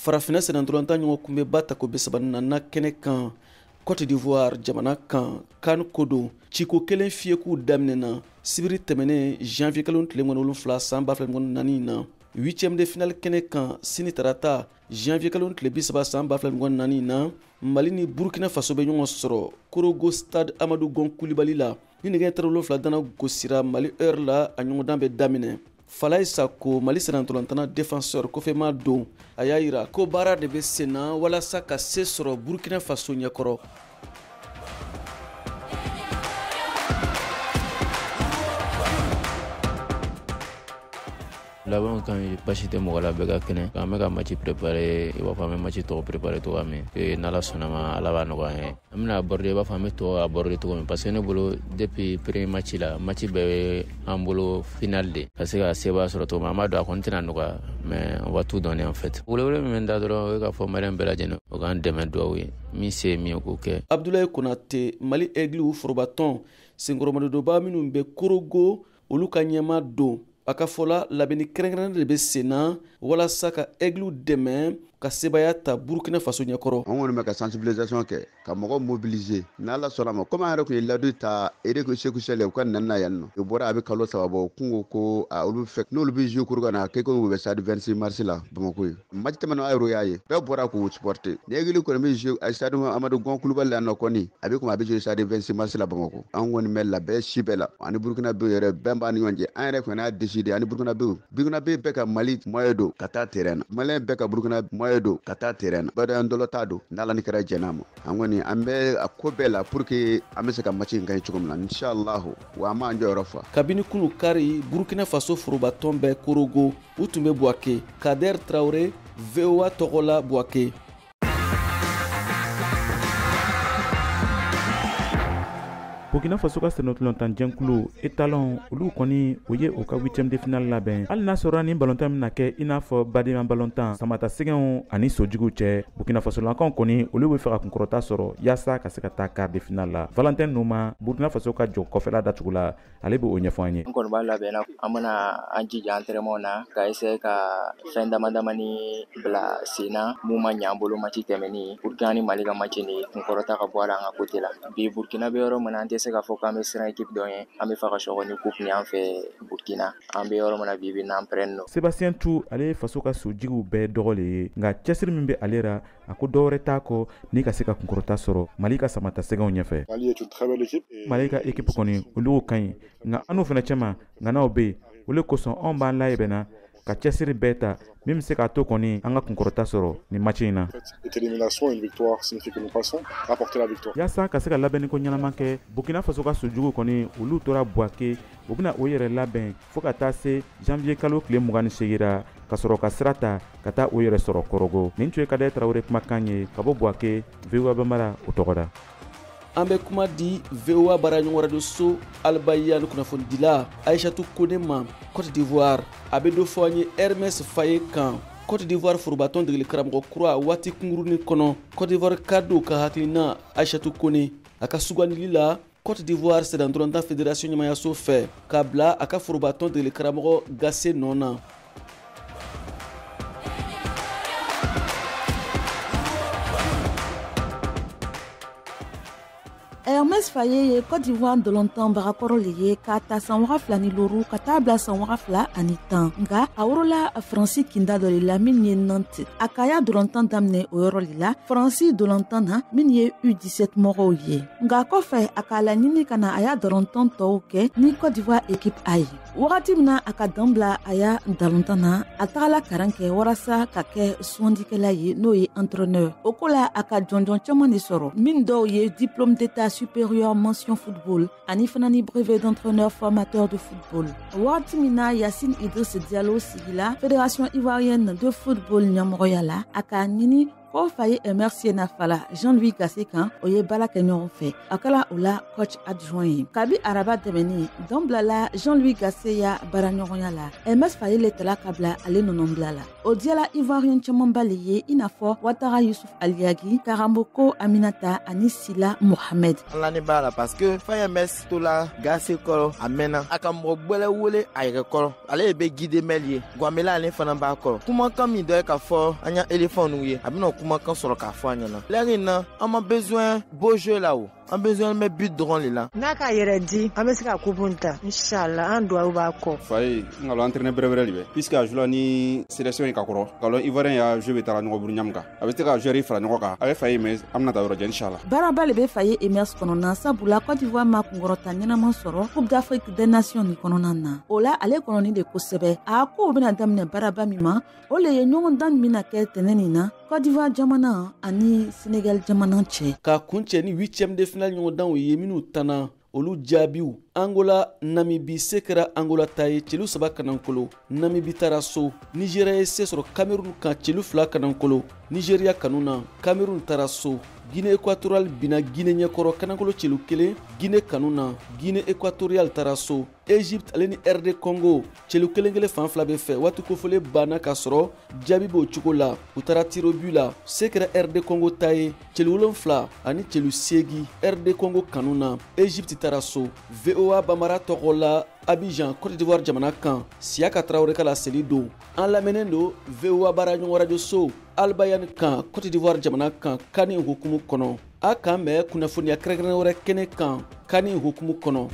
Farafinna sennantolatan ɲɔgɔn kunbɛnba tako 34nan kɛnɛ kan Cote d'Ivoire jamana kan, CAN ko don. Ciko kelen fiyekuw daminɛna sibiri tɛmɛnen janvier kalo tile 27 san 2024 na. Huitième de finale kɛnɛ kan sini tarata janvier kalo tile 30 san 2024 na, Mali ni Burkina Faso bɛ ɲɔgɔn sɔrɔ Korogo stade Amadu Gon Kulibali la. Ni nɛgɛ 17 dana gosira Mali heure la, a ɲɔgɔndan bɛ daminɛ. Falaye Sako, Mali sennantolatan défenseur kɔfɛma don, a y'a yira ko baara de bɛ sen na walasa ka se sɔrɔ Burkina Faso ɲɛkɔrɔ. Labanw kan ɲi, basi tɛ mɔgɔ la, bɛɛ ka kɛnɛ. An bɛ ka match préparer i b'a fɔ an bɛ match tɔw préparer cogoya min, n'Ala sɔnna ma, Ala b'a nɔgɔya an ye. An bɛna aborder i b'a fɔ an bɛ tɔw aborder cogo min, parce que ne bolo depuis premier match la, match bɛɛ bɛ an bolo final de ka se ka sebaaya sɔrɔ cogo min. An b'a dɔn a kɔni tɛna nɔgɔya, mais on va tout donner en fait. Welewele min bɛ n da dɔrɔn, o ye k'a fɔ maliyɛn bɛɛ lajɛlen o k'an dɛmɛ dugawu ye, min se ye min ye k'o kɛ. Abdoulaye Konate, Mali Aigles forobatɔn senkɔrɔmadonba minnu bɛ Korogo, olu ka ɲɛmaa don. A ka fɔ la, labɛnni kɛrɛnkɛrɛnnen de bɛ sen na walasa ka Aigles dɛmɛ ka sebaaya ta Burkina Faso ɲɛkɔrɔ. An kɔni bɛ ka sensibilisation kɛ ka mɔgɔw mobiliser n'Ala sɔnna ma. Komi an yɛrɛ tun ye ladu ta Eric Sekou Chelle u ka nani na yan nɔ, u bɔra a bɛ kalo 3 bɔ, u kun ko ko olu fɛ n'olu bɛ jouer kuru ka na k'e ko u bɛ stade 26 mars la Bamakɔ ye. Match tɛmɛnen a yɛrɛ y'a ye, bɛɛ bɔra k'u supporter. Ni Aigle kɔni bɛ jouer stade Amadu Gon Kulibali la yan nɔ kɔni, a bɛ komi a bɛ jouer stade 26 mars la Bamakɔ. An kɔni bɛ labɛn si bɛɛ la, ani Burkina Bɛ yɛrɛ bɛn b'an ni ɲɔgɔn cɛ. An yɛrɛ kɔni y'a décider ani Burkina Bɛ, Burkina Bɛ bɛɛ ka Mali moyen don ka taa terrain na, Malien bɛɛ ka Burkina moyen don ka taa terrain na. Badenya dɔlɔ t'a don n'Ala ni kɛra jɛn'a ma. An kɔni an bɛ a ko bɛɛ la pour que an bɛ se ka match in gagner cogo min na, inchallah, wa an b'an jɔyɔrɔ fa. Kabini kunu kari, Burkina Faso forobatɔn bɛ Korogo, u tun bɛ Bouaké. Kader Traoré, VOA tɔgɔ la Bouaké. Burkina Faso ka sennantolatan jɛkulu Etalon, olu kɔni o ye u ka huitième de finale labɛn. Hali n'a sɔrɔ ni balontan bɛna kɛ i n'a fɔ badenya balontan samata sɛgɛnw ani sojuguw cɛ, Burkina Fasolakaw kɔni olu bɛ fɛ ka kunkɔrɔta sɔrɔ yaasa ka se ka taa quart de finale la. Valentin Noma, Burkina Faso ka jɔ kɔfɛla datugu la, ale bɛ o ɲɛfɔ an ye. An kɔni b'a labɛn na, an bɛna an jija entraînement na ka essayer ka fɛn dama damani bila sen na mun ma ɲɛ an bolo match tɛmɛnen, pour que an ni Mali ka match nin kunkɔrɔta ka bɔ a la an ka côté la. Bi Burkina bɛ yɔrɔ min na, an tɛ se k'a fɔ k'an bɛ siran équipe dɔ ɲɛ, an bɛ fɛ ka sɔgɔ ni coupe nin an fɛ Burkina. An bɛ yɔrɔ min na bi bi in na, an prêt don. Sébastien Tou, ale ye faso ka sojigiw bɛɛ dɔgɔ le ye, nka cɛsiri min bɛ ale ra, a ko dɔwɛrɛ t'a kɔ ni ka se ka kunkɔrɔta sɔrɔ Mali ka samata sɛgɛnw ɲɛfɛ. Mali est une très belle équipe. Mali ka équipe kɔni olu ka ɲi, nka an n'o fana cɛma ŋanaw bɛ yen. O le kosɔn anw b'an labɛnna ka cɛsiri bɛɛ ta min bɛ se k'a to kɔni an ka kunkɔrɔta sɔrɔ nin match in na. Yaasa ka se ka labɛnniko ɲɛnama kɛ, Burkina Faso ka sojugu kɔni olu tora Bouaké, u bɛna o yɛrɛ labɛn fo ka taa se janvier kalo tile 28 ra, ka sɔrɔ ka sira ta ka taa o yɛrɛ sɔrɔ Korogo. Nin tun ye Kader Traoré kumakan ye ka bɔ Bouaké, VOA Bambara o tɔgɔ da. An bɛ kuma di VOA baaraɲɔgɔn radio so Albayan kunnafonidila Aïchatou Kone ma Côte d'Ivoire. A bɛ dɔ fɔ an ye Hermès Faye kan, Côte d'Ivoire forobatɔn degeli karamɔgɔ kura waati kunkurunin kɔnɔ. Côte d'Ivoire kadow ka hakilina Aïchatou Kone a ka sugandili la Côte d'Ivoire sennantolatan fédération ɲɛmayaso fɛ k'a bila a ka forobatɔn degeli karamɔgɔ Gase nɔ na. Hermès Faye ye Côte d'Ivoire balontanbagakɔrɔ le ye k'a ta san 2005 ka taa bila san 2010, nka a worola Faransi kinda dɔ le la min ye Nantes. A ka ya balontan daminɛ o yɔrɔ le la Faransi balontan na min ye U17 mɔgɔw ye, nka kɔfɛ a k'a laɲini ka na a y'a balontan tɔw kɛ ni Côte d'Ivoire équipe A ye. Wagati min na a ka dan bila a y'a balontan na, a tagala karan kɛ walasa ka kɛ sugandikɛla ye, n'o ye entraîneur. O ko la a ka jɔnjɔn caman de sɔrɔ, min dɔw ye diplôme d'état supérieur mention football ani fana ni brevet d'entraîneur formateur de football. Wagati min na Yacine Idriss Diallo sigila fédération ivoirienne de football ɲɛmɔgɔya la, a k'a ɲini Ko Faye Emerse na fala Jean-Louis Gasset kan, o ye baara kɛ ɲɔgɔn fɛ. A kɛla o la coach adjoint ye. Kabi araba tɛmɛnin, dɔn bilala Jean-Louis Gasset ya baaraɲɔgɔnya la. Emerse Faye le tala ka bila ale nɔnɔbila la. O diyala Ivoirien camanba le ye, i n'a fɔ Watara Yusuf Aliyagi, Karamoko Aminata ani Sila Mohamed. An lani b'a la parce que Faye Emerse tola Gasset kɔrɔ a mɛnna. A ka mɔgɔ gwɛlɛ wele a yɛrɛ kɔrɔ. Ale de bɛ guider mɛli ye. Gwamela ale fana b'a kɔrɔ. Kumakan min dɔ ye k'a fɔ an ya éléphant ninnu ye, a bɛna kumakan sɔrɔ k'a fɔ an ɲɛna. L'heure in na, an ma besoin beau jeu la o. An besoin bɛ but dɔrɔn de la. N'a k'a yɛrɛ di, an bɛ se ka coupe ta. Inshallah, an duwawu b'a kɔ. Faye, n ka lɔn entraîneur bɛrɛbɛrɛ de bɛ. Puisque a joué ni sélection ye ka kɔrɔ, ka lɔn Ivoirien ya jeu bɛ taga ɲɔgɔn bolo ɲamu kan. A bɛ se ka joueur fara ɲɔgɔn kan. A bɛ Faye mais an bɛna taa yɔrɔ jan inshallah. Baaraba le bɛ Faye Emerse kɔnɔna, sabula Côte d'Ivoire ma kunkɔrɔta ɲɛnama sɔrɔ Coupe d'Afrique des Nations nin kɔnɔna na. O la ale kɔnɔni de kosɛbɛ. A kow bɛna daminɛ baaraba min ma, o le ye ɲɔgɔndan min bɛna kɛ tɛnɛ nin na Côte d'Ivoire jamana ani Sénégal jamana cɛ. Ka kuncɛ ni huitième de finale ɲɔgɔndanw ye minnu tanna, olu jaabiw: Angola Namibi, se kɛra Angola ta ye celu 3 kanankolo, Namibi taara so. Nigéria ye se sɔrɔ Cameroun kan celu 2 kanankolo, Nigéria kanu na, Cameroun taara so. Guinée équatoriale binna Guinée ɲɛkɔrɔ kanankolo celu 1, Guinée kanu na, Guinée équatoriale taara so. Egypte ale ni RD Congo, celu kelen kelen fan fila bɛ fɛ. Waati kofɔlen banna k'a sɔrɔ jaabi b'o cogo la. U taara tir au but la, se kɛra RD Congo ta ye celu 7 ani celu 8, RD Congo kanu na, Egypte taara so. VOA Bambara tɔgɔ la, Abidjan, Côte d'Ivoire jamana kan, Siyaka Tarawele ka laseli don. An lamɛnnen don VOA baaraɲɔgɔn radio so Albayan kan, Côte d'Ivoire jamana kan, kani hukumu kɔnɔ. A k'an bɛn kunnafoniya kɛrɛnkɛrɛn wɛrɛ kɛnɛ kan, kani hukumu kɔnɔ.